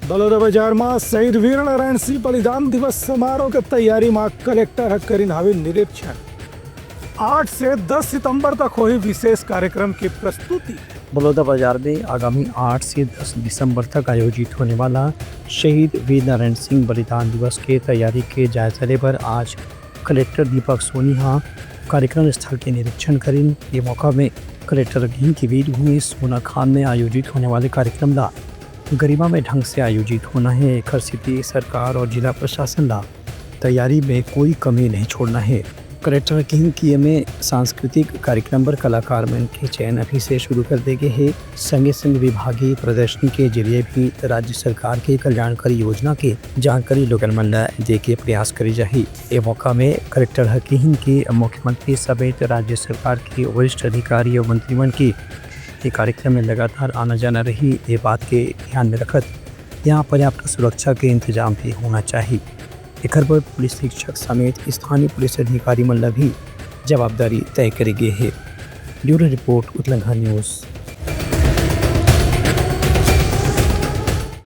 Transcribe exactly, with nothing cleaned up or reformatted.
बलौदाबाजार म शहीद वीर नारायण सिंह बलिदान दिवस समारोह के तैयारी म कलेक्टर ह करिन हावे निरीक्षण। आठ से दस सितंबर तक होही विशेष कार्यक्रम की प्रस्तुति। बलौदाबाजार में आगामी आठ से दस दिसंबर तक आयोजित होने वाला शहीद वीर नारायण सिंह बलिदान दिवस के तैयारी के जायजा ले बर आज कलेक्टर दीपक सोनी हा कार्यक्रम स्थल के निरीक्षण करिन। ये मौका में कलेक्टर कहिन कि वीरभूमि सोनाखान में आयोजित होने वाले कार्यक्रम ला गरिमा में ढंग से आयोजित होना है। एखर सेती सरकार और जिला प्रशासन ला तैयारी में कोई कमी नहीं छोड़ना है। कलेक्टर कहिन कि एमे सांस्कृतिक कार्यक्रम बर कलाकार मन के चयन अभी से शुरू कर दे गे हे। संगे संग विभागीय प्रदर्शनी के जरिए भी राज्य सरकार के कल्याणकारी योजना के जानकारी लोगन मन ला दे के प्रयास करे जाही। ए मौका में कलेक्टर ह कहिन कि मुख्यमंत्री समेत राज्य सरकार के वरिष्ठ अधिकारी और मंत्री मन के ये कार्यक्रम में लगातार आना जाना रही। ये बात के ध्यान में रखत यहाँ पर्याप्त सुरक्षा के इंतजाम भी होना चाहिए। एखर बर पुलिस अधीक्षक समेत स्थानीय पुलिस अधिकारी मन ला भी जवाबदारी तय करे गे हे। ब्यूरो रिपोर्ट, उतलंघा न्यूज।